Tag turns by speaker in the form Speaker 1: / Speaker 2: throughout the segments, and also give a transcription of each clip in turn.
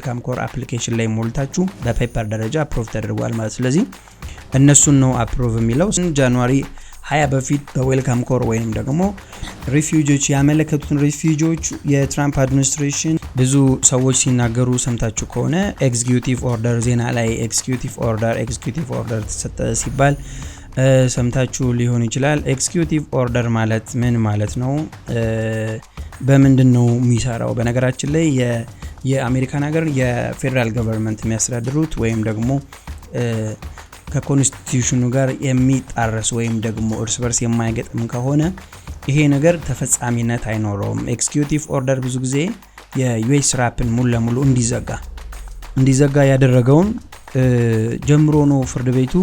Speaker 1: Welcome Corps application ላይ ሞልታችሁ በ paper ደረጃ approve ተደርጓል ማለት። ስለዚህ እነሱን ነው approve የሚለው። January 20 በፊት በ Welcome Corps ወይም ደግሞ refugee ዎች ያመለከቱትን refugee ዎች የትራምፕ administration፣ ብዙ ሰዎች ሲናገሩ ሰምታችሁ ከሆነ executive order፣ ዜና ላይ executive order፣ executive order ተሰጠ ሲባል ሰምታችሁ ሊሆን ይችላል። Executive order ማለት ምን ማለት ነው? በምንድን ነው የሚሰራው? በነገራችን ላይ የአሜሪካን ሀገር የ federal government የሚያስተዳድሩት ወይም ደግሞ ከ constitution ኑ ጋር የሚጣረስ ወይም ደግሞ እርስ በርስ የማይገጥም ከሆነ ይሄ ነገር ተፈጻሚነት አይኖረውም። Executive order ብዙ ጊዜ የ USRAP ን ሙሉ ለሙሉ እንዲዘጋ ያደረገውን ጀምሮ ነው ፍርድ ቤቱ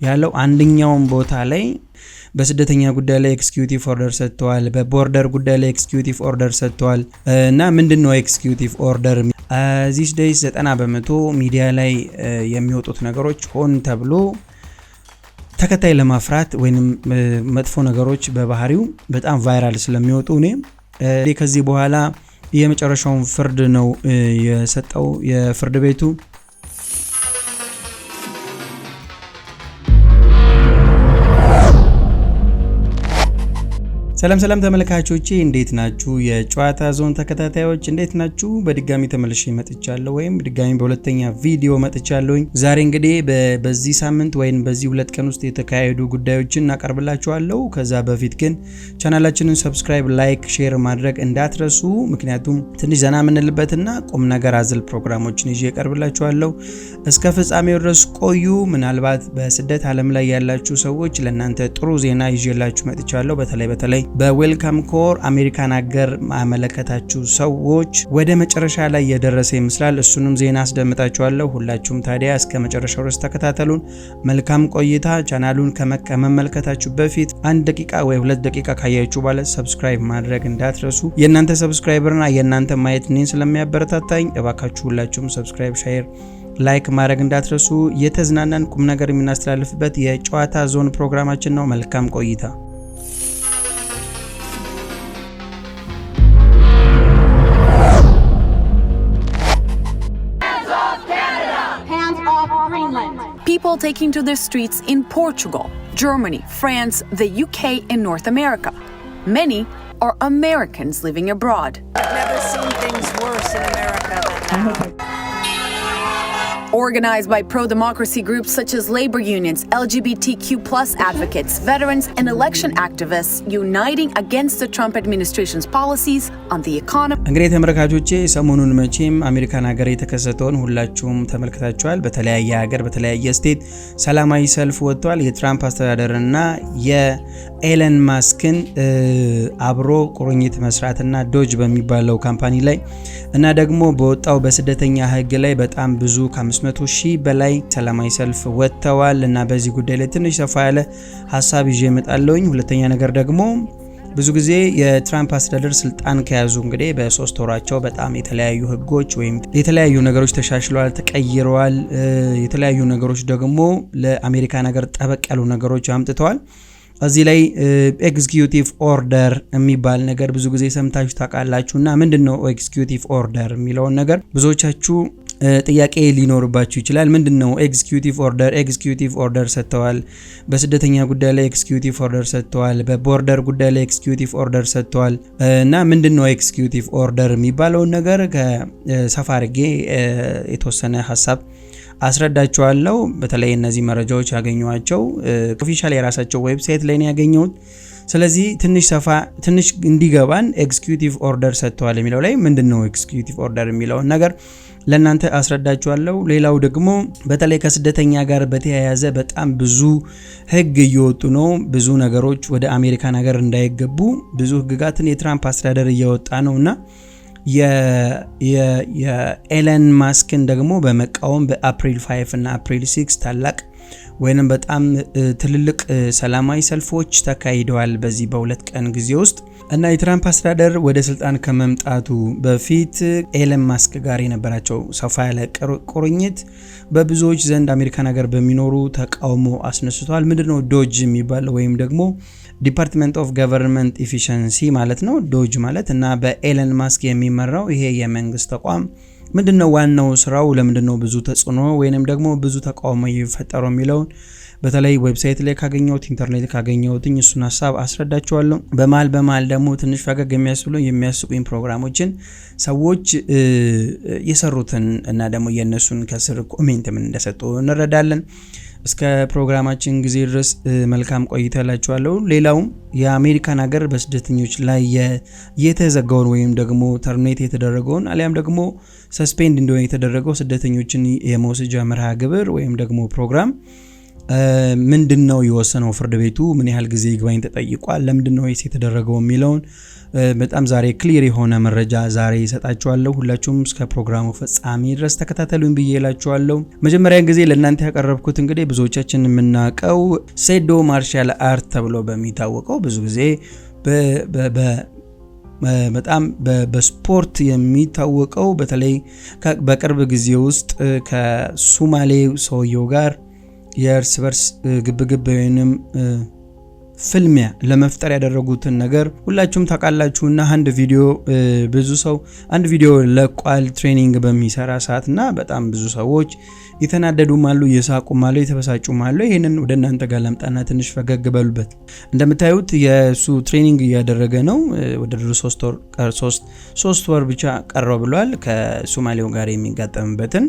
Speaker 1: ያለው። አንደኛውን ቦታ ላይ በስደተኛ ጉዳይ ላይ executive order ሰጥተዋል። በ border ጉዳይ ላይ executive order ሰጥተዋል። እና ምንድን ነው executive order? These days 90% ሚዲያ ላይ የሚወጡት ነገሮች ሆን ተብሎ ተከታይ ለማፍራት ወይም መጥፎ ነገሮች በባህሪው በጣም viral ስለሚወጡ እኔ ከዚህ በኋላ የመጨረሻውን ፍርድ ነው የሰጠው የፍርድ ቤቱ። ሰላም ሰላም ተመልካቾቼ፣ እንዴት ናችሁ? የጨዋታ ዞን ተከታታዮች እንዴት ናችሁ? በድጋሚ ተመልሼ መጥቻለሁ ወይም ድጋሚ በሁለተኛ ቪዲዮ መጥቻለሁኝ። ዛሬ እንግዲህ በዚህ ሳምንት ወይም በዚህ 2 ቀን ውስጥ የተካሄዱ ጉዳዮችን እናቀርብላችኋለሁ። ከዛ በፊት ግን ቻናላችንን subscribe፣ like፣ share ማድረግ እንዳትረሱ። ምክንያቱም ትንሽ ዘና የምንልበትና ቁም ነገር አዘል ፕሮግራሞችን ይዤ እቀርብላችኋለሁ። እስከ ፍጻሜው ድረስ ቆዩ። ምናልባት በስደት ዓለም ላይ ያላችሁ ሰዎች ለእናንተ ጥሩ ዜና ይዤላችሁ መጥቻለሁ። በተለይ በተለይ በ Welcome Corps አሜሪካን ሀገር ያመለከታችሁ ሰዎች ወደ መጨረሻ ላይ የደረሰ ይመስላል። እሱንም ዜና አስደምጣችኋለሁ። ሁላችሁም ታዲያ እስከ መጨረሻው ድረስ ተከታተሉን። መልካም ቆይታ። ቻናሉን ከመመልከታችሁ በፊት 1 ደቂቃ ወይ 2 ደቂቃ ካያችሁ በኋላ subscribe ማድረግ እንዳትረሱ። የእናንተ subscribe ና የእናንተ ማየት እኔን ስለሚያበረታታኝ እባካችሁ ሁላችሁም subscribe፣ share፣ like ማድረግ እንዳትረሱ። የተዝናናን ቁም ነገር የምናስተላልፍበት የጨዋታ ዞን ፕሮግራማችን ነው። መልካም ቆይታ።
Speaker 2: Hands off Greenland.
Speaker 3: People taking to the streets in Portugal, Germany, France, the UK, and North America. Many are Americans living abroad.
Speaker 4: I've never seen things worse in America than now.
Speaker 3: Organized by pro democracy groups such as labor unions, LGBTQ advocates, veterans, and election activists uniting against the Trump administration's policies on the economy.
Speaker 1: እንግዲህ ተመልካቾቼ፣ ሰሞኑን መቼም አሜሪካን ሀገር የተከሰተውን ሁላችሁም ተመልክታችኋል። በተለያየ ሀገር በተለያየ state ሰላማዊ ሰልፍ ወጥቷል። የትራምፕ አስተዳደርና የኤለን ማስክን አብሮ ቁርኝት መስራትና DOGE በሚባለው company ላይ እና ደግሞ በወጣው በስደተኛ ሕግ ላይ በጣም ብዙ ከ500 ሺህ በላይ ሰላማዊ ሰልፍ ወጥተዋል እና በዚህ ጉዳይ ላይ ትንሽ ሰፋ ያለ ሀሳብ ይዤ እመጣለሁኝ። ሁለተኛ ነገር ደግሞ ብዙ ጊዜ የትራምፕ አስተዳደር ስልጣን ከያዙ እንግዲህ በ3 ወራቸው በጣም የተለያዩ ህጎች ወይም የተለያዩ ነገሮች ተሻሽለዋል፣ ተቀይረዋል። የተለያዩ ነገሮች ደግሞ ለአሜሪካ ነገር ጠበቅ ያሉ ነገሮች አምጥተዋል። እዚህ ላይ executive order የሚባል ነገር ብዙ ጊዜ ሰምታችሁ ታውቃላችሁ። እና ምንድን ነው executive order የሚለውን ነገር ብዙዎቻችሁ ጥያቄ ሊኖርባችሁ ይችላል። ምንድን ነው executive order? Executive order ሰጥተዋል። በስደተኛ ጉዳይ ላይ executive order ሰጥተዋል። በ border ጉዳይ ላይ executive order ሰጥተዋል። እና ምንድን ነው executive order የሚባለውን ነገር ከሰፋ አድርጌ የተወሰነ ሀሳብ አስረዳችኋለሁ። በተለይ እነዚህ መረጃዎች ያገኘኋቸው official የራሳቸው website ላይ ነው ያገኘሁት። ስለዚህ ትንሽ ሰፋ ትንሽ እንዲገባን executive order ሰጥተዋል የሚለው ላይ ምንድን ነው executive order የሚለውን ነገር ለእናንተ አስረዳችኋለሁ። ሌላው ደግሞ በተለይ ከስደተኛ ጋር በተያያዘ በጣም ብዙ ሕግ እየወጡ ነው። ብዙ ነገሮች ወደ አሜሪካን ሀገር እንዳይገቡ ብዙ ሕግጋትን የትራምፕ አስተዳደር እያወጣ ነው እና የኤለን ማስክን ደግሞ በመቃወም በአፕሪል 5 እና አፕሪል 6 ታላቅ ወይንም በጣም ትልልቅ ሰላማዊ ሰልፎች ተካሂደዋል በዚህ በ2 ቀን ጊዜ ውስጥ። እና የትራምፕ አስተዳደር ወደ ስልጣን ከመምጣቱ በፊት ኤለን ማስክ ጋር የነበራቸው ሰፋ ያለ ቁርኝት በብዙዎች ዘንድ አሜሪካን ሀገር በሚኖሩ ተቃውሞ አስነስቷል። ምንድነው DOGE የሚባለው ወይም ደግሞ Department of Government Efficiency ማለት ነው DOGE ማለት። እና በኤለን ማስክ የሚመራው ይሄ የመንግስት ተቋም ምንድነው ዋናው ስራው? ለምንድነው ብዙ ተጽዕኖ ወይንም ደግሞ ብዙ ተቃውሞ የሚፈጠረው የሚለውን በተለይ website ላይ ካገኘሁት፣ ኢንተርኔት ካገኘሁት እሱን ሀሳብ አስረዳችኋለሁ። በመሃል በመሃል ደግሞ ትንሽ ፈገግ የሚያስብሉ የሚያስቁኝ ፕሮግራሞችን ሰዎች የሰሩትን እና ደግሞ የእነሱን ከስር comment ምን እንደሰጡ እንረዳለን። እስከ ፕሮግራማችን ጊዜ ድረስ መልካም ቆይታ እላችኋለሁ። ሌላውም የአሜሪካን ሀገር በስደተኞች ላይ የተዘጋውን ወይም ደግሞ terminate የተደረገውን አሊያም ደግሞ suspend እንዲሆን የተደረገው ስደተኞችን የመውሰጃ መርሃ ግብር ወይም ደግሞ ፕሮግራም ምንድነው የወሰነው ፍርድ ቤቱ? ምን ያህል ጊዜ ይግባኝ ተጠይቋል? ለምንድነው ይሄ የተደረገው የሚለውን በጣም ዛሬ clear የሆነ መረጃ ዛሬ እሰጣችኋለሁ። ሁላችሁም እስከ ፕሮግራሙ ፍጻሜ ድረስ ተከታተሉኝ ብዬ እላችኋለሁ። መጀመሪያ ጊዜ ለእናንተ ያቀረብኩት እንግዲህ ብዙዎቻችን የምናውቀው ሴዶ martial art ተብሎ በሚታወቀው ብዙ ጊዜ በጣም በስፖርት የሚታወቀው፣ በተለይ በቅርብ ጊዜ ውስጥ ከሱማሌ ሰውየው ጋር የእርስ በርስ ግብግብ ወይንም ፍልሚያ ለመፍጠር ያደረጉትን ነገር ሁላችሁም ታውቃላችሁና አንድ ቪዲዮ ብዙ ሰው አንድ ቪዲዮ ለቋል training በሚሰራ ሰዓት እና በጣም ብዙ ሰዎች የተናደዱም አሉ፣ የሳቁም አሉ፣ የተበሳጩም አሉ። ይህንን ወደ እናንተ ጋር ላምጣና ትንሽ ፈገግ በሉበት። እንደምታዩት የእሱ training እያደረገ ነው። ውድድሩ 3 ወር ብቻ ቀረው ብሏል። ከሶማሌው ጋር የሚጋጠምበትን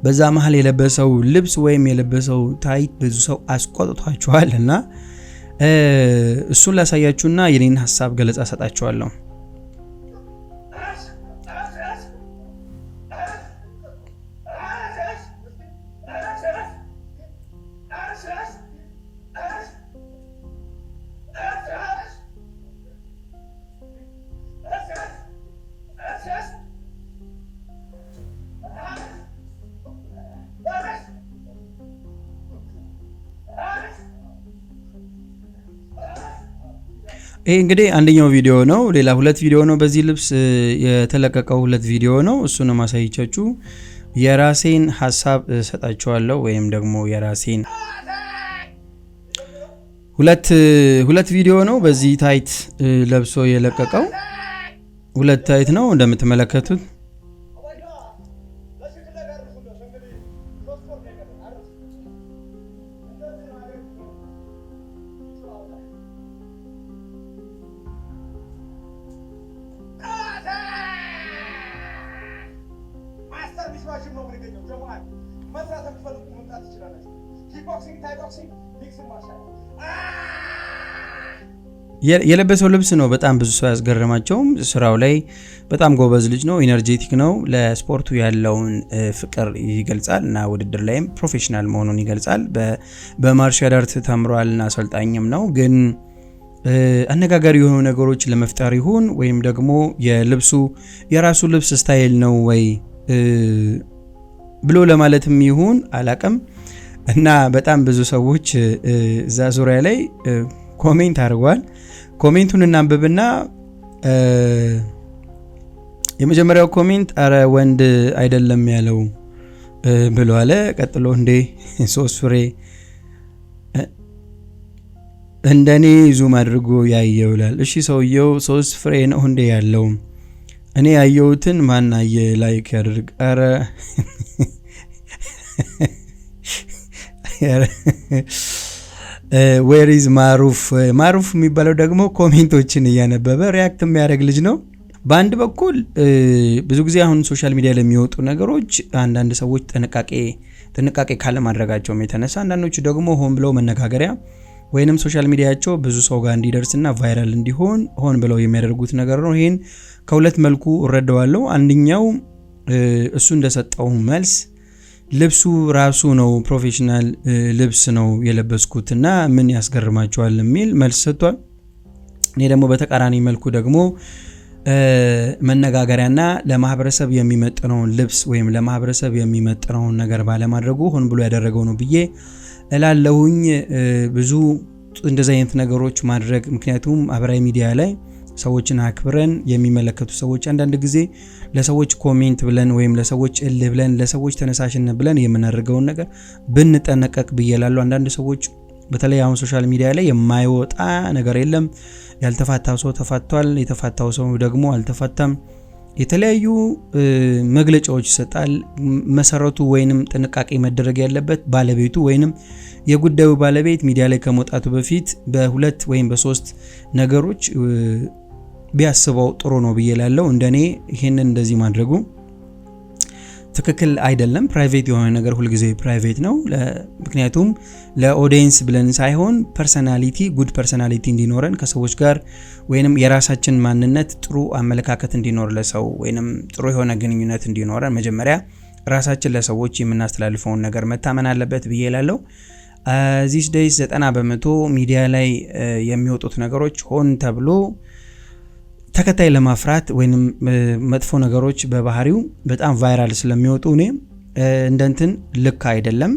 Speaker 1: በዛ መሀል የለበሰው ልብስ ወይም የለበሰው tight ብዙ ሰው አስቆጥቷቸዋል እና እሱን ላሳያችሁና የኔን ሀሳብ ገለጻ ሰጣችኋለሁ። ይሄ እንግዲህ አንደኛው ቪዲዮ ነው። ሌላ ሁለት ቪዲዮ ነው። በዚህ ልብስ የተለቀቀው ሁለት ቪዲዮ ነው። እሱንም አሳይቻችሁ የራሴን ሀሳብ እሰጣችኋለሁ ወይም ደግሞ የራሴን ሁለት ሁለት ቪዲዮ ነው። በዚህ tight ለብሶ የለቀቀው ሁለት tight ነው እንደምትመለከቱት። የለበሰው ልብስ ነው በጣም ብዙ ሰው ያስገረማቸውም። ስራው ላይ በጣም ጎበዝ ልጅ ነው፣ energetic ነው። ለስፖርቱ ያለውን ፍቅር ይገልጻል እና ውድድር ላይም professional መሆኑን ይገልጻል። በ martial art ተምሯል እና አሰልጣኝም ነው። ግን አነጋጋሪ የሆኑ ነገሮች ለመፍጠር ይሁን ወይም ደግሞ የልብሱ የራሱ ልብስ style ነው ወይ ብሎ ለማለትም ይሁን አላቅም እና በጣም ብዙ ሰዎች እዛ ዙሪያ ላይ comment አድርጓል። Comment ኡን እናንብብና የመጀመሪያው comment "አረ ወንድ አይደለም ያለው" ብሎ አለ። ቀጥሎ "እንዴ ሶስት ፍሬ እንደኔ zoom አድርጎ ያየው" ይላል። እሺ ሰውየው ሶስት ፍሬ ነው እንዴ ያለው? እኔ ያየሁትን ማን አየ? Like ያድርግ። አረ where is ማሩፍ? ማሩፍ የሚባለው ደግሞ comment ኦችን እያነበበ react የሚያደርግ ልጅ ነው። በአንድ በኩል ብዙ ጊዜ አሁን social media ለሚወጡ ነገሮች አንዳንድ ሰዎች ጥንቃቄ ካለማድረጋቸውም የተነሳ፣ አንዳንዶቹ ደግሞ ሆን ብለው መነጋገሪያ ወይንም social media ቸው ብዙ ሰው ጋር እንዲደርስና viral እንዲሆን ሆን ብለው የሚያደርጉት ነገር ነው። ይህን ከሁለት መልኩ እረዳዋለሁ። አንደኛው እሱ እንደሰጠው መልስ ልብሱ ራሱ ነው፣ professional ልብስ ነው የለበስኩት እና ምን ያስገርማቸዋል የሚል መልስ ሰጥቷል። እኔ ደግሞ በተቃራኒ መልኩ ደግሞ መነጋገሪያና ለማህበረሰብ የሚመጥነውን ልብስ ወይም ለማህበረሰብ የሚመጥነውን ነገር ባለማድረጉ ሆን ብሎ ያደረገው ነው ብዬ እላለሁኝ። ብዙ እንደዚህ አይነት ነገሮች ማድረግ፣ ምክንያቱም ማህበራዊ ሚዲያ ላይ ሰዎችን አክብረን የሚመለከቱ ሰዎች አንዳንድ ጊዜ ለሰዎች comment ብለን ወይም ለሰዎች እልህ ብለን፣ ለሰዎች ተነሳሽነት ብለን የምናደርገውን ነገር ብንጠነቀቅ ብዬ እላለሁ። አንዳንድ ሰዎች በተለይ አሁን social media ላይ የማይወጣ ነገር የለም። ያልተፋታው ሰው ተፋቷል፣ የተፋታው ሰው ደግሞ አልተፋታም። የተለያዩ መግለጫዎች ይሰጣል። መሰረቱ ወይንም ጥንቃቄ መደረግ ያለበት ባለቤቱ ወይንም የጉዳዩ ባለቤት ሚዲያ ላይ ከመውጣቱ በፊት በሁለት ወይም በሶስት ነገሮች ቢያስበው ጥሩ ነው ብዬ ላለው። እንደኔ ይህንን እንደዚህ ማድረጉ ትክክል አይደለም። Private የሆነ ነገር ሁልጊዜ private ነው። ምክንያቱም ለ audience ብለን ሳይሆን personality፣ good personality እንዲኖረን ከሰዎች ጋር ወይንም የራሳችን ማንነት ጥሩ አመለካከት እንዲኖር ለሰው ወይንም ጥሩ የሆነ ግንኙነት እንዲኖረን መጀመሪያ ራሳችን ለሰዎች የምናስተላልፈውን ነገር መታመን አለበት ብዬ እላለሁ። These days 90% ሚዲያ ላይ የሚወጡት ነገሮች ሆን ተብሎ ተከታይ ለማፍራት ወይንም መጥፎ ነገሮች በባህሪው በጣም viral ስለሚወጡ እኔ እንደንትን ልክ አይደለም።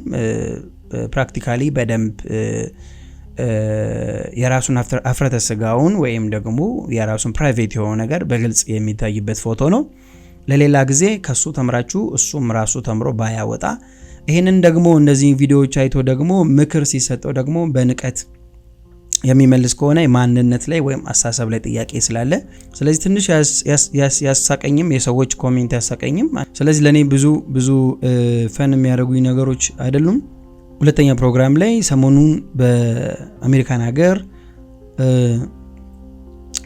Speaker 1: Practically በደንብ የራሱን አፍረተ ስጋውን ወይም ደግሞ የራሱን private የሆነ ነገር በግልጽ የሚታይበት ፎቶ ነው። ለሌላ ጊዜ ከሱ ተምራችሁ እሱም ራሱ ተምሮ ባያወጣ፣ ይህንን ደግሞ እነዚህ ቪዲዮዎች አይቶ ደግሞ ምክር ሲሰጠው ደግሞ በንቀት የሚመልስ ከሆነ ማንነት ላይ ወይም አስተሳሰብ ላይ ጥያቄ ስላለ፣ ስለዚህ ትንሽ ያሳቀኝም የሰዎች comment ያሳቀኝም። ስለዚህ ለእኔ ብዙ ብዙ fun የሚያደርጉኝ ነገሮች አይደሉም። ሁለተኛ ፕሮግራም ላይ ሰሞኑን በአሜሪካን ሀገር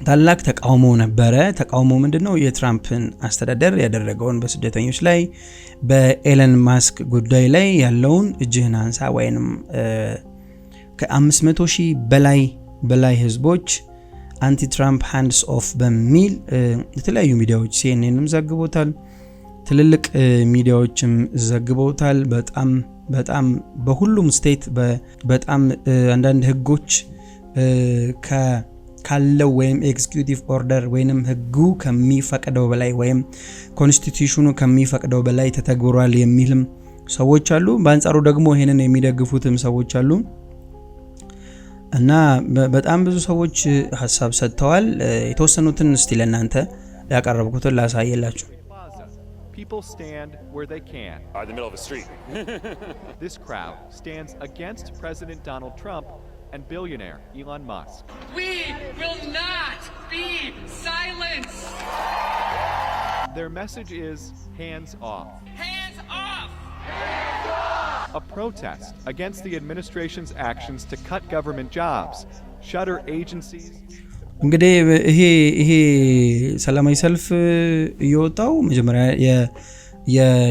Speaker 1: ታላቅ ተቃውሞ ነበረ። ተቃውሞ ምንድን ነው? የትራምፕን አስተዳደር ያደረገውን በስደተኞች ላይ፣ በኤለን ማስክ ጉዳይ ላይ ያለውን እጅህን አንሳ ወይንም ከ500 ሺህ በላይ ህዝቦች anti Trump hands off በሚል የተለያዩ ሚዲያዎች ሲኤንኤንም ዘግቦታል። ትልልቅ ሚዲያዎችም ዘግበውታል። በጣም በጣም በሁሉም state በጣም አንዳንድ ህጎች ካለው ወይም executive order ወይንም ህጉ ከሚፈቅደው በላይ ወይም constitution ኑ ከሚፈቅደው በላይ ተተግብሯል የሚልም ሰዎች አሉ። በአንጻሩ ደግሞ ይሄንን የሚደግፉትም ሰዎች አሉ እና በጣም ብዙ ሰዎች ሀሳብ ሰጥተዋል። የተወሰኑትን እስቲ ለእናንተ ያቀረብኩትን ላሳየላችሁ።
Speaker 5: People stand where they can.
Speaker 6: In the middle of a street.
Speaker 5: This crowd stands against President Donald Trump and billionaire Elon Musk.
Speaker 7: We will not be silenced.
Speaker 5: Their message is hands off.
Speaker 7: Hands off!
Speaker 5: A protest against the administration's actions to cut government jobs, shutter agencies.
Speaker 1: እንግዲህ ይሄ ሰላማዊ ሰልፍ እየወጣው መጀመሪያ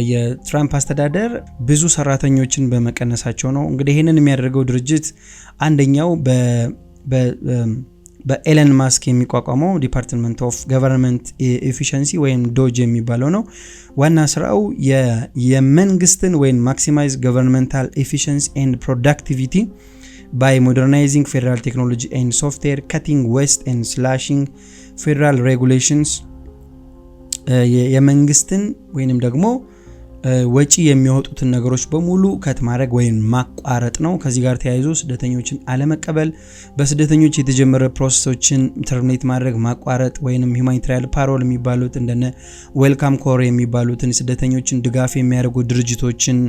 Speaker 1: የትራምፕ አስተዳደር ብዙ ሰራተኞችን በመቀነሳቸው ነው። እንግዲህ ይህንን የሚያደርገው ድርጅት አንደኛው በኤለን ማስክ የሚቋቋመው Department of Government Efficiency ወይም DOGE የሚባለው ነው። ዋና ስራው የመንግስትን ወይም maximize governmental efficiency and productivity by modernizing federal technology and software, cutting waste and slashing federal regulations፣ የመንግስትን ወይንም ደግሞ ወጪ የሚያወጡትን ነገሮች በሙሉ cut ማድረግ ወይም ማቋረጥ ነው። ከዚህ ጋር ተያይዞ ስደተኞችን አለመቀበል፣ በስደተኞች የተጀመረ process ኦችን terminate ማድረግ፣ ማቋረጥ ወይንም humanitarian parole የሚባሉት እንደነ Welcome Corps የሚባሉትን ስደተኞችን ድጋፍ የሚያደርጉ ድርጅቶችን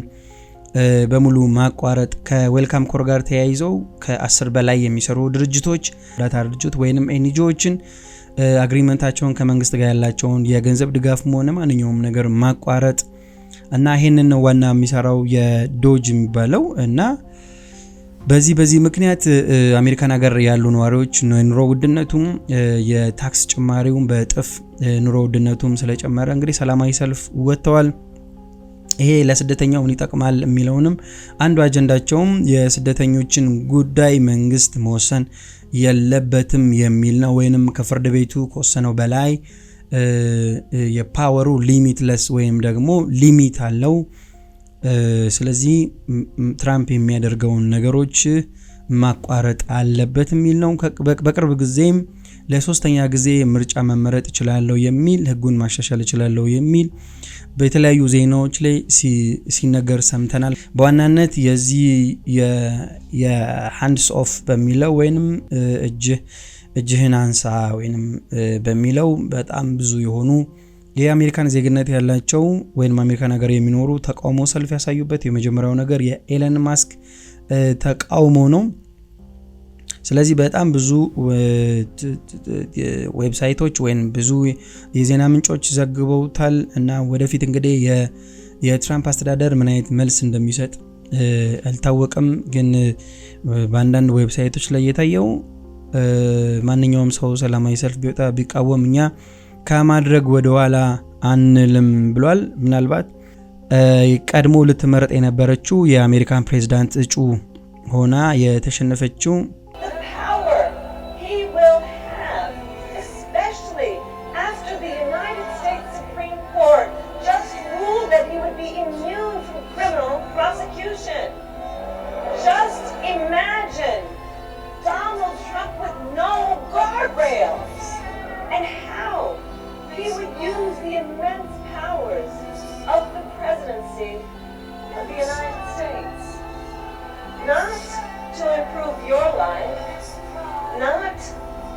Speaker 1: በሙሉ ማቋረጥ፣ ከ Welcome Corps ጋር ተያይዘው ከ10 በላይ የሚሰሩ ድርጅቶች፣ እርዳታ ድርጅት ወይንም NGO ዎችን agreement ኣቸውን ከመንግስት ጋር ያላቸውን የገንዘብ ድጋፍም ሆነ ማንኛውም ነገር ማቋረጥ እና ይሄንን ነው ዋና የሚሰራው የ DOGE የሚባለው። እና በዚህ ምክንያት አሜሪካን ሀገር ያሉ ነዋሪዎች ኑሮ ውድነቱም የ tax ጭማሪውም በእጥፍ ኑሮ ውድነቱም ስለጨመረ እንግዲህ ሰላማዊ ሰልፍ ወጥተዋል። ይሄ ለስደተኛው ምን ይጠቅማል የሚለውንም አንዱ አጀንዳቸውም የስደተኞችን ጉዳይ መንግስት መወሰን የለበትም የሚል ነው። ወይንም ከፍርድ ቤቱ ከወሰነው በላይ የ power ኡ limitless ወይም ደግሞ limit አለው። ስለዚህ ትራምፕ የሚያደርገውን ነገሮች ማቋረጥ አለበት የሚል ነው። በቅርብ ጊዜም ለሶስተኛ ጊዜ ምርጫ መመረጥ እችላለሁ የሚል፣ ህጉን ማሻሻል እችላለሁ የሚል በተለያዩ ዜናዎች ላይ ሲነገር ሰምተናል። በዋናነት የዚህ የ hands off በሚለው ወይንም እጅህን አንሳ ወይንም በሚለው በጣም ብዙ የሆኑ የአሜሪካን ዜግነት ያላቸው ወይም አሜሪካን ሀገር የሚኖሩ ተቃውሞ ሰልፍ ያሳዩበት የመጀመሪያው ነገር የኤለን ማስክ ተቃውሞ ነው። ስለዚህ በጣም ብዙ website ኦች ወይም ብዙ የዜና ምንጮች ዘግበውታል እና ወደፊት እንግዲህ የትራምፕ አስተዳደር ምን አይነት መልስ እንደሚሰጥ አልታወቀም። ግን በአንዳንድ website ኦች ላይ የታየው ማንኛውም ሰው ሰላማዊ ሰልፍ ቢወጣ ቢቃወም እኛ ከማድረግ ወደኋላ አንልም ብሏል። ምናልባት ቀድሞ ልትመረጥ የነበረችው የአሜሪካን ፕሬዝዳንት እጩ ሆና የተሸነፈችው
Speaker 6: The power he will have, especially after the United States Supreme Court just ruled that he would be immune from criminal prosecution. Just imagine Donald Trump with no guardrails and how he would use the immense powers of the presidency of the United States. Not to improve your life, not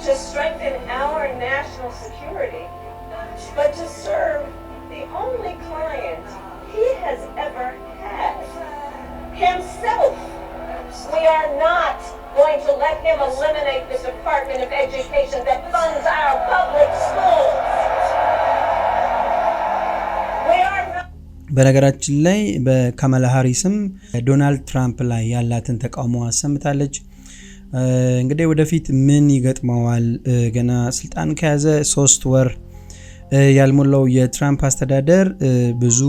Speaker 6: to strengthen our national security, but to serve the only client he has ever had, himself. We are not going to let him eliminate the Department of Education that funds our public schools. We are not.
Speaker 1: በነገራችን ላይ በካማላ ሃሪስም ዶናልድ ትራምፕ ላይ ያላትን ተቃውሞ አሰምታለች። እንግዲህ ወደፊት ምን ይገጥመዋል? ገና ስልጣን ከያዘ 3 ወር ያልሞላው የትራምፕ አስተዳደር ብዙ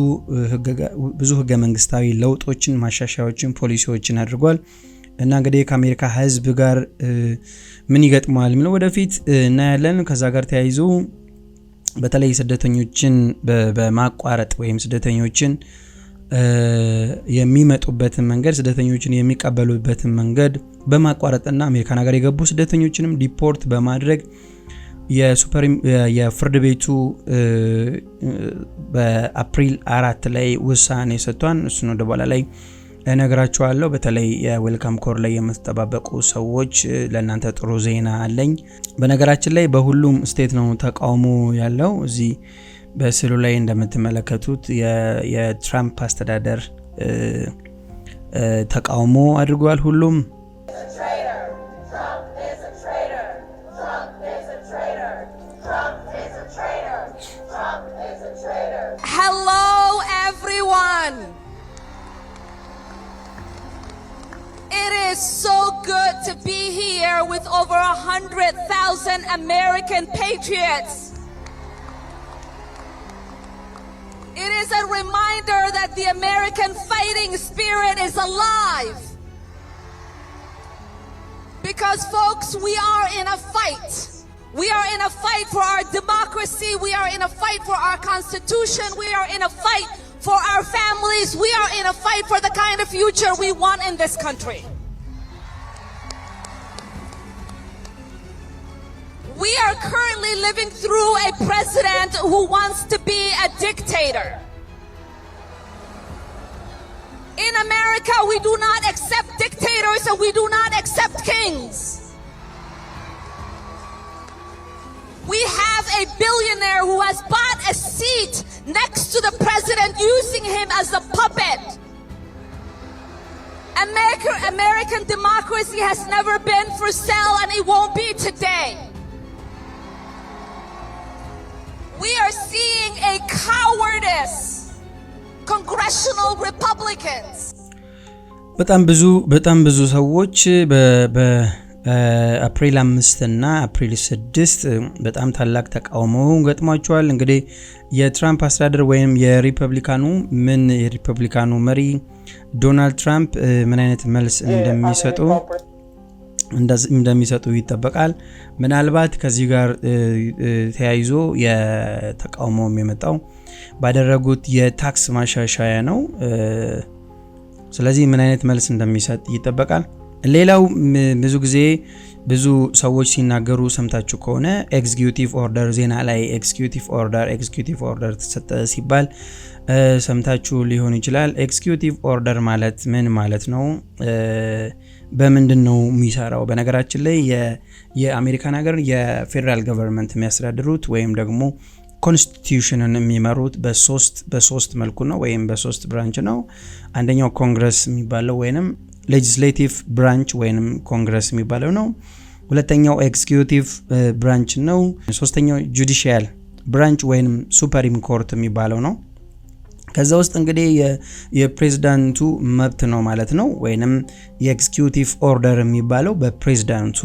Speaker 1: ህገ መንግስታዊ ለውጦችን፣ ማሻሻያዎችን፣ ፖሊሲዎችን አድርጓል እና እንግዲህ ከአሜሪካ ህዝብ ጋር ምን ይገጥመዋል የሚለው ወደፊት እናያለን። ከዛ ጋር ተያይዞ በተለይ ስደተኞችን በማቋረጥ ወይም ስደተኞችን የሚመጡበትን መንገድ፣ ስደተኞችን የሚቀበሉበትን መንገድ በማቋረጥና አሜሪካን ሀገር የገቡ ስደተኞችንም deport በማድረግ የፍርድ ቤቱ በአፕሪል 4 ላይ ውሳኔ ሰጥቷል። እሱን ወደ በኋላ ላይ እነግራችኋለሁ። በተለይ የ Welcome Corps ላይ የምትጠባበቁ ሰዎች ለእናንተ ጥሩ ዜና አለኝ። በነገራችን ላይ በሁሉም state ነው ተቃውሞ ያለው። እዚህ በስዕሉ ላይ እንደምትመለከቱት የትራምፕ አስተዳደር ተቃውሞ አድርጓል። ሁሉም
Speaker 2: Traitor. Trump is a traitor. Trump is a traitor. Trump is a traitor. Trump is a traitor.
Speaker 8: Hello, everyone. It is so good to be here with over 100,000 American patriots. It is a reminder that the American fighting spirit is alive. Because, folks, we are in a fight. We are in a fight for our democracy. We are in a fight for our Constitution. We are in a fight for our families. We are in a fight for the kind of future we want in this country. We are currently living through a president who wants to be a dictator. In America, we do not accept dictators and we do not accept kings. We have a billionaire who has bought a seat next to the president, using him as a puppet. American democracy has never been for sale and it won't be today. We are seeing a cowardice congressional Republicans.
Speaker 1: በጣም ብዙ ሰዎች በአፕሪል 5 እና አፕሪል 6 በጣም ታላቅ ተቃውሞ ገጥሟቸዋል። እንግዲህ የትራምፕ አስተዳደር ወይም የሪፐብሊካኑ መሪ ዶናልድ ትራምፕ ምን አይነት መልስ እንደሚሰጡ ይጠበቃል። ምናልባት ከዚህ ጋር ተያይዞ የተቃውሞ የመጣው ባደረጉት የ tax ማሻሻያ ነው። ስለዚህ ምን አይነት መልስ እንደሚሰጥ ይጠበቃል። ሌላው ብዙ ጊዜ ብዙ ሰዎች ሲናገሩ ሰምታችሁ ከሆነ executive order፣ ዜና ላይ executive order፣ executive order ተሰጠ ሲባል ሰምታችሁ ሊሆን ይችላል። Executive order ማለት ምን ማለት ነው? በምንድን ነው የሚሰራው? በነገራችን ላይ የአሜሪካን ሀገር የ federal government የሚያስተዳድሩት ወይም ደግሞ constitution ን የሚመሩት በሶስት መልኩ ነው ወይም በሶስት branch ነው። አንደኛው ኮንግረስ የሚባለው ወይንም Legislative branch ወይንም ኮንግረስ የሚባለው ነው። ሁለተኛው executive branch ነው። ሶስተኛው judicial branch ወይንም Supreme Court የሚባለው ነው። ከዛ ውስጥ እንግዲህ የፕሬዝዳንቱ መብት ነው ማለት ነው። ወይንም የ executive order የሚባለው በፕሬዝዳንቱ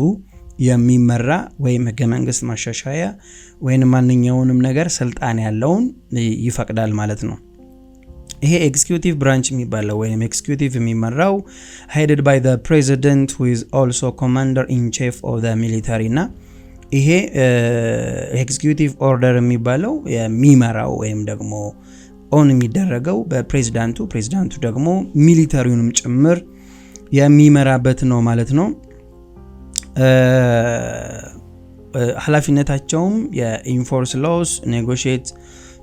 Speaker 1: የሚመራ ወይም ህገ መንግስት ማሻሻያ ወይንም ማንኛውንም ነገር ስልጣን ያለውን ይፈቅዳል ማለት ነው። ይሄ executive branch የሚባለው ወይም executive የሚመራው headed by the president, who is also commander in chief of the military። እና ይሄ executive order የሚባለው የሚመራው ወይም ደግሞ own የሚደረገው በፕሬዚዳንቱ፣ ፕሬዚዳንቱ ደግሞ military ውንም ጭምር የሚመራበት ነው ማለት ነው። ኃላፊነታቸውም የ enforce laws, negotiate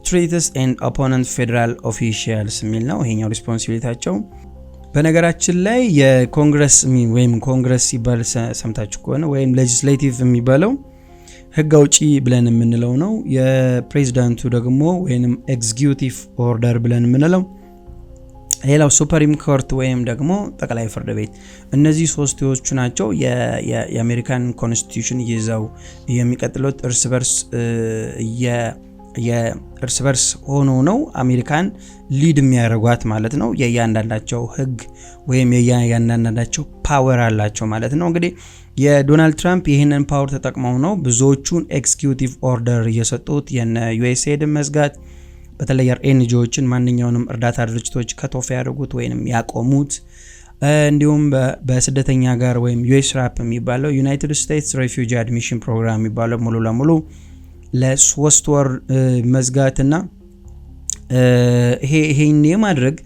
Speaker 1: treaties and appoint federal officials የሚል ነው። ይሄኛው responsibility ያቸው። በነገራችን ላይ የኮንግረስ ወይም ኮንግረስ ሲባል ሰምታችሁ ከሆነ ወይም legislative የሚባለው ህግ አውጪ ብለን የምንለው ነው። የፕሬዚዳንቱ ደግሞ ወይም executive order ብለን የምንለው፣ ሌላው Supreme Court ወይም ደግሞ ጠቅላይ ፍርድ ቤት። እነዚህ ሶስቶቹ ናቸው የአሜሪካን constitution ይዘው የሚቀጥሉት። እርስ በርስ ሆኖ ነው አሜሪካን lead የሚያደርጓት ማለት ነው። የእያንዳንዳቸው ህግ ወይም የእያንዳንዳቸው power አላቸው ማለት ነው። እንግዲህ የዶናልድ ትራምፕ ይህንን power ተጠቅመው ነው ብዙዎቹን executive order እየሰጡት፣ የነ ዩኤስኤድን መዝጋት፣ በተለይ NGO ዎችን ማንኛውንም እርዳታ ድርጅቶች cut off ያደርጉት ወይንም ያቆሙት፣ እንዲሁም በስደተኛ ጋር ወይም USRAP የሚባለው United States Refugee Admission Program የሚባለው ሙሉ ለሙሉ ለ3 ወር መዝጋትና ይሄን የማድረግ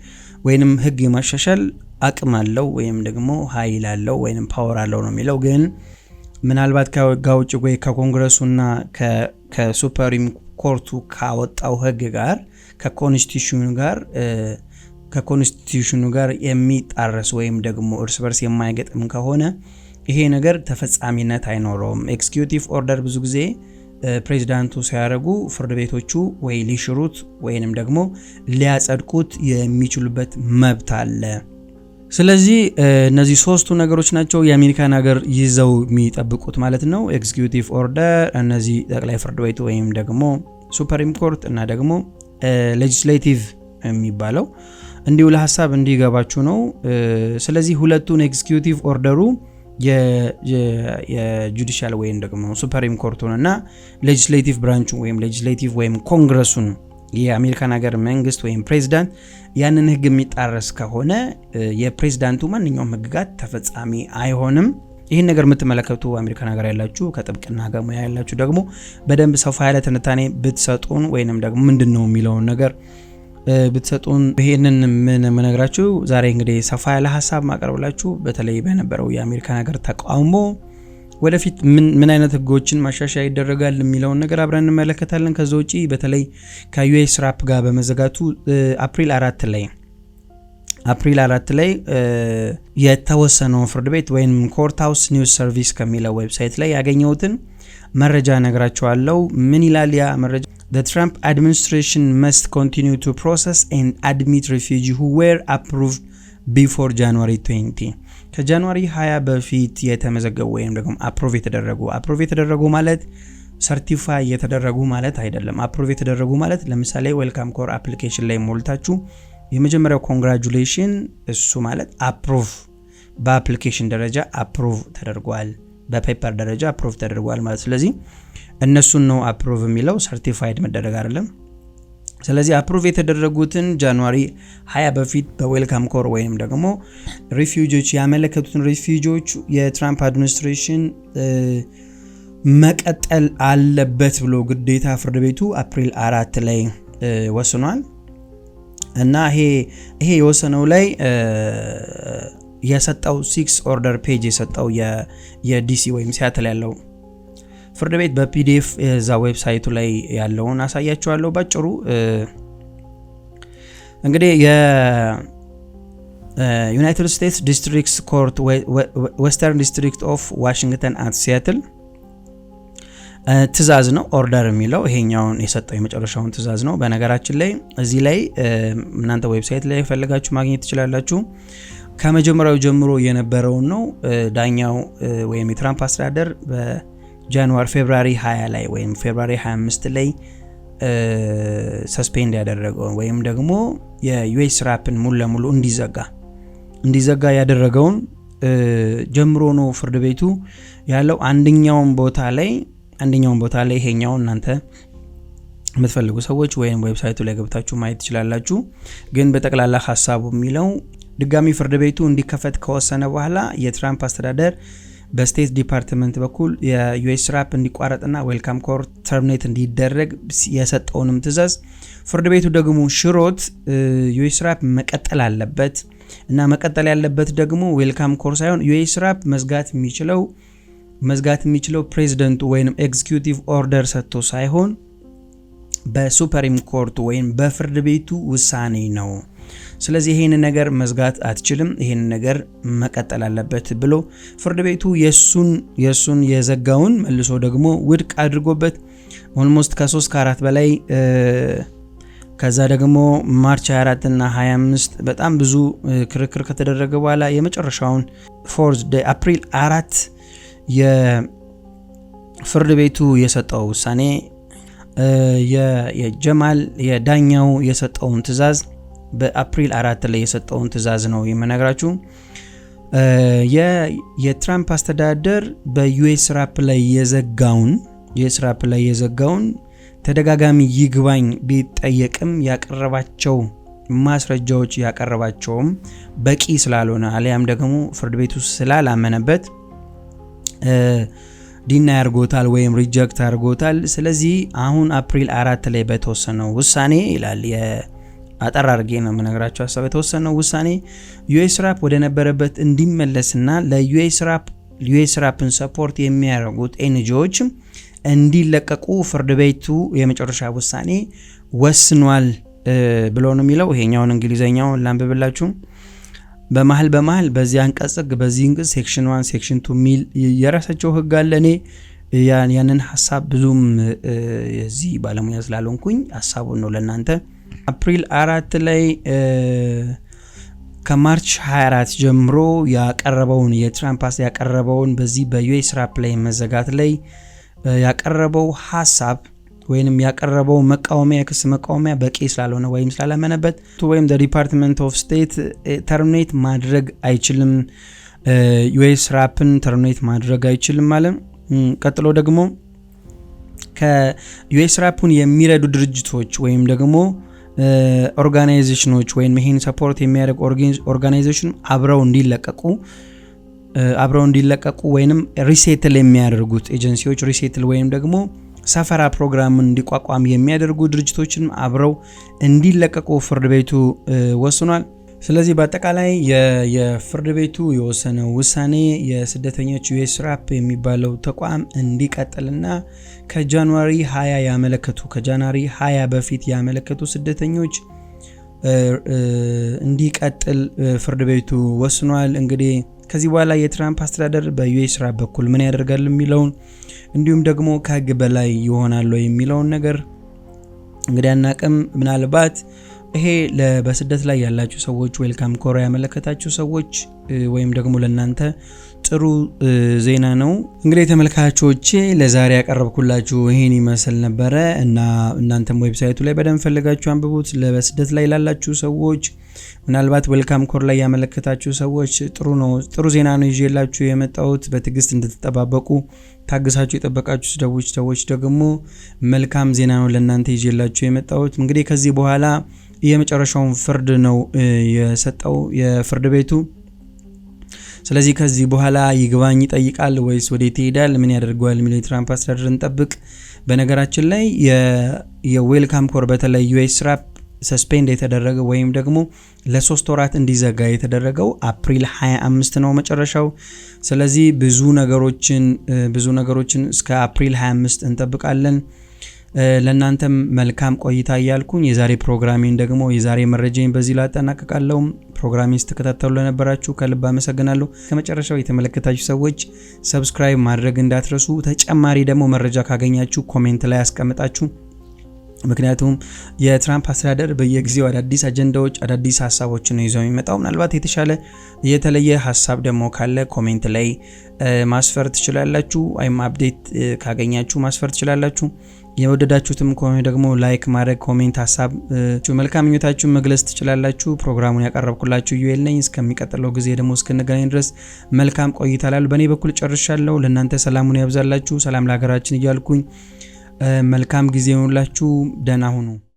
Speaker 1: ወይንም ህግ የማሻሻል አቅም አለው ወይም ደግሞ ኃይል አለው ወይንም power አለው ነው የሚለው። ግን ምናልባት ከህግ አውጪ ወይ ከኮንግረሱና ከ Supreme Court ኡ ካወጣው ህግ ጋር ከ constitution ኑ ጋር የሚጣረስ ወይም ደግሞ እርስ በርስ የማይገጥም ከሆነ ይሄ ነገር ተፈጻሚነት አይኖረውም። Executive order ብዙ ጊዜ ፕሬዚዳንቱ ሲያደርጉ ፍርድ ቤቶቹ ወይ ሊሽሩት ወይንም ደግሞ ሊያጸድቁት የሚችሉበት መብት አለ። ስለዚህ እነዚህ ሶስቱ ነገሮች ናቸው የአሜሪካን ሀገር ይዘው የሚጠብቁት ማለት ነው። Executive order፣ እነዚህ ጠቅላይ ፍርድ ቤቱ ወይም ደግሞ Supreme Court እና ደግሞ legislative የሚባለው እንዲሁ ለሀሳብ እንዲገባችሁ ነው። ስለዚህ ሁለቱን executive order ኡ የ judicial ወይም ደግሞ Supreme Court ኡን እና legislative branch ኡን ወይም legislative ወይም ኮንግረሱን የአሜሪካን ሀገር መንግስት ወይም ፕሬዚዳንት ያንን ህግ የሚጣረስ ከሆነ የፕሬዚዳንቱ ማንኛውም ህግጋት ተፈጻሚ አይሆንም። ይህን ነገር የምትመለከቱ አሜሪካን ሀገር ያላችሁ፣ ከጥብቅና ጋር ሙያ ያላችሁ ደግሞ በደንብ ሰፋ ያለ ትንታኔ ብትሰጡን ወይንም ደግሞ ምንድን ነው የሚለውን ነገር ብትሰጡን። ይሄንን ምን ምነግራችሁ ዛሬ እንግዲህ ሰፋ ያለ ሀሳብ ማቀርብላችሁ በተለይ በነበረው የአሜሪካን ሀገር ተቃውሞ ወደፊት ምን አይነት ህጎችን ማሻሻያ ይደረጋል የሚለውን ነገር አብረን እንመለከታለን። ከዛ ውጪ በተለይ ከ USRAP ጋር በመዘጋቱ አፕሪል 4 ላይ የተወሰነውን ፍርድ ቤት ወይም Courthouse News Service ከሚለው website ላይ ያገኘሁትን መረጃ ነግራችኋለሁ። ምን ይላል ያ መረጃ? The Trump administration must continue to process and admit refugees who were approved before January 20። ከ January 20 በፊት የተመዘገቡ ወይም ደግሞ approve የተደረጉ ማለት certify የተደረጉ ማለት አይደለም። Approve የተደረጉ ማለት ለምሳሌ Welcome Corps application ላይ ሞልታችሁ የመጀመሪያው congratulation እሱ ማለት approve በ application ደረጃ approve ተደርጓል፣ በ paper ደረጃ approve ተደርጓል ማለት። ስለዚህ እነሱን ነው approve የሚለው፣ certified መደረግ አይደለም። ስለዚህ approve የተደረጉትን January 20 በፊት በ Welcome Corps ወይም ደግሞ refugee ዎች ያመለከቱትን refugee ዎች የትራምፕ administration መቀጠል አለበት ብሎ ግዴታ ፍርድ ቤቱ አፕሪል 4 ላይ ወስኗል። እና ይሄ የወሰነው ላይ የሰጠው six order page የሰጠው የዲሲ ወይም ሲያትል ያለው ፍርድ ቤት በ PDF እዛ website ኡ ላይ ያለውን አሳያችኋለሁ። ባጭሩ እንግዲህ የ United States District Court, Western District of Washington at Seattle ትእዛዝ ነው። Order የሚለው ይሄኛውን የሰጠው የመጨረሻውን ትእዛዝ ነው። በነገራችን ላይ እዚህ ላይ እናንተ website ላይ ፈልጋችሁ ማግኘት ትችላላችሁ። ከመጀመሪያው ጀምሮ የነበረውን ነው። ዳኛው ወይም የትራምፕ አስተዳደር በ January February 20 ላይ ወይም February 25 ላይ suspend ያደረገውን ወይም ደግሞ የ USRAP ን ሙሉ ለሙሉ እንዲዘጋ ያደረገውን ጀምሮ ነው ፍርድ ቤቱ ያለው። አንደኛውን ቦታ ላይ ይሄኛው እናንተ የምትፈልጉ ሰዎች ወይም website ኡ ላይ ገብታችሁ ማየት ትችላላችሁ። ግን በጠቅላላ ሀሳቡ የሚለው ድጋሚ ፍርድ ቤቱ እንዲከፈት ከወሰነ በኋላ የትራምፕ አስተዳደር በ State Department በኩል የ USRAP እንዲቋረጥና Welcome Corps terminate እንዲደረግ የሰጠውንም ትዕዛዝ ፍርድ ቤቱ ደግሞ ሽሮት USRAP መቀጠል አለበት እና መቀጠል ያለበት ደግሞ Welcome Corps ሳይሆን USRAP መዝጋት የሚችለው ፕሬዚደንቱ ወይም executive order ሰጥቶ ሳይሆን በ Supreme Court ኡ ወይም በፍርድ ቤቱ ውሳኔ ነው። ስለዚህ ይሄን ነገር መዝጋት አትችልም፣ ይሄን ነገር መቀጠል አለበት ብሎ ፍርድ ቤቱ የሱን የዘጋውን መልሶ ደግሞ ውድቅ አድርጎበት almost ከ3 ከ4 በላይ፣ ከዛ ደግሞ March 24 እና 25 በጣም ብዙ ክርክር ከተደረገ በኋላ የመጨረሻውን fourth April 4 የፍርድ ቤቱ የሰጠው ውሳኔ፣ የጀማል የዳኛው የሰጠውን ትዕዛዝ፣ በአፕሪል 4 ላይ የሰጠውን ትዕዛዝ ነው የምነግራችሁ። የትራምፕ አስተዳደር በ USRAP ላይ የዘጋውን USRAP ላይ የዘጋውን ተደጋጋሚ ይግባኝ ቢጠየቅም ያቀረባቸው ማስረጃዎች ያቀረባቸውም በቂ ስላልሆነ አሊያም ደግሞ ፍርድ ቤቱ ስላላመነበት deny አድርጎታል ወይም reject አድርጎታል። ስለዚህ አሁን አፕሪል 4 ላይ በተወሰነው ውሳኔ ይላል፣ አጠር አድርጌ ነው የምነግራችሁ ሀሳብ፣ የተወሰነው ውሳኔ USRAP ወደ ነበረበት እንዲመለስና ለ USRAP USRAP ን support የሚያደርጉት NGO ዎች እንዲለቀቁ ፍርድ ቤቱ የመጨረሻ ውሳኔ ወስኗል ብሎ ነው የሚለው። ይሄኛውን እንግሊዘኛውን ላንብብላችሁ። በመሀል በመሀል በዚህ አንቀጽ ህግ፣ በዚህ አንቀጽ section 1 section 2 ሚል የራሳቸው ህግ አለ። እኔ ያንን ሀሳብ ብዙም የዚህ ባለሙያ ስላልሆንኩኝ ሀሳቡን ነው ለእናንተ። አፕሪል 4 ላይ ከ March 24 ጀምሮ ያቀረበውን፣ የትራምፕ ያቀረበውን በዚህ በ USRAP ላይ መዘጋት ላይ ያቀረበው ሀሳብ ወይንም ያቀረበው መቃወሚያ፣ የክስ መቃወሚያ በቂ ስላልሆነ ወይም ስላላመነበት ወይም Department of State terminate ማድረግ አይችልም፣ USRAP ን terminate ማድረግ አይችልም ማለት። ቀጥሎ ደግሞ ከ USRAP ኡን የሚረዱ ድርጅቶች ወይም ደግሞ organization ኖች ወይም ይሄን support የሚያደርግ organization አብረው እንዲለቀቁ ወይንም resettle የሚያደርጉት agency ዎች፣ resettle ወይም ደግሞ ሰፈራ ፕሮግራምን እንዲቋቋም የሚያደርጉ ድርጅቶችን አብረው እንዲለቀቁ ፍርድ ቤቱ ወስኗል። ስለዚህ በአጠቃላይ የፍርድ ቤቱ የወሰነው ውሳኔ የስደተኞች USRAP የሚባለው ተቋም እንዲቀጥልና ከ January 20 ያመለከቱ፣ ከ January 20 በፊት ያመለከቱ ስደተኞች እንዲቀጥል ፍርድ ቤቱ ወስኗል። እንግዲህ ከዚህ በኋላ የትራምፕ አስተዳደር በ USRAP በኩል ምን ያደርጋል የሚለውን እንዲሁም ደግሞ ከህግ በላይ ይሆናል የሚለውን ነገር እንግዲህ አናቅም። ምናልባት ይሄ በስደት ላይ ያላችሁ ሰዎች፣ Welcome Corps ያመለከታችሁ ሰዎች ወይም ደግሞ ለእናንተ ጥሩ ዜና ነው። እንግዲህ ተመልካቾቼ ለዛሬ ያቀረብኩላችሁ ይሄን ይመስል ነበረ እና እናንተም website ኡ ላይ በደንብ ፈልጋችሁ አንብቡት። በስደት ላይ ላላችሁ ሰዎች፣ ምናልባት Welcome Corps ላይ ያመለከታችሁ ሰዎች ጥሩ ነው፣ ጥሩ ዜና ነው ይዤላችሁ የመጣሁት። በትዕግስት እንድትጠባበቁ፣ ታግሳችሁ የጠበቃችሁ ሰዎች ደግሞ መልካም ዜና ነው ለእናንተ ይዤላችሁ የመጣሁት። እንግዲህ ከዚህ በኋላ የመጨረሻውን ፍርድ ነው የሰጠው የፍርድ ቤቱ። ስለዚህ ከዚህ በኋላ ይግባኝ ይጠይቃል ወይስ ወዴት ይሄዳል፣ ምን ያደርገዋል የሚለው የትራምፕ አስተዳደር እንጠብቅ። በነገራችን ላይ የ Welcome Corps በተለይ USRAP suspend የተደረገው ወይም ደግሞ ለ3 ወራት እንዲዘጋ የተደረገው አፕሪል 25 ነው መጨረሻው። ስለዚህ ብዙ ነገሮችን እስከ አፕሪል 25 እንጠብቃለን። ለእናንተም መልካም ቆይታ እያልኩኝ የዛሬ ፕሮግራሜን ደግሞ የዛሬ መረጃዬን በዚህ ላጠናቅቃለሁ። ፕሮግራሜን ስትከታተሉ ለነበራችሁ ከልብ አመሰግናለሁ። ከመጨረሻው የተመለከታችሁ ሰዎች subscribe ማድረግ እንዳትረሱ። ተጨማሪ ደግሞ መረጃ ካገኛችሁ comment ላይ አስቀምጣችሁ፣ ምክንያቱም የትራምፕ አስተዳደር በየጊዜው አዳዲስ አጀንዳዎች፣ አዳዲስ ሀሳቦችን ነው ይዘው የሚመጣው። ምናልባት የተሻለ የተለየ ሀሳብ ደግሞ ካለ comment ላይ ማስፈር ትችላላችሁ፣ ወይም update ካገኛችሁ ማስፈር ትችላላችሁ። የወደዳችሁትም ከሆነ ደግሞ like ማድረግ፣ comment፣ ሀሳብ፣ መልካም ምኞታችሁን መግለጽ ትችላላችሁ። ፕሮግራሙን ያቀረብኩላችሁ ዩኤል ነኝ። እስከሚቀጥለው ጊዜ ደግሞ እስክንገናኝ ድረስ መልካም ቆይታ ላሉ በእኔ በኩል ጨርሻለሁ። ለእናንተ ሰላሙን ያብዛላችሁ፣ ሰላም ለሀገራችን እያልኩኝ መልካም ጊዜ ይሁንላችሁ። ደህና ሁኑ።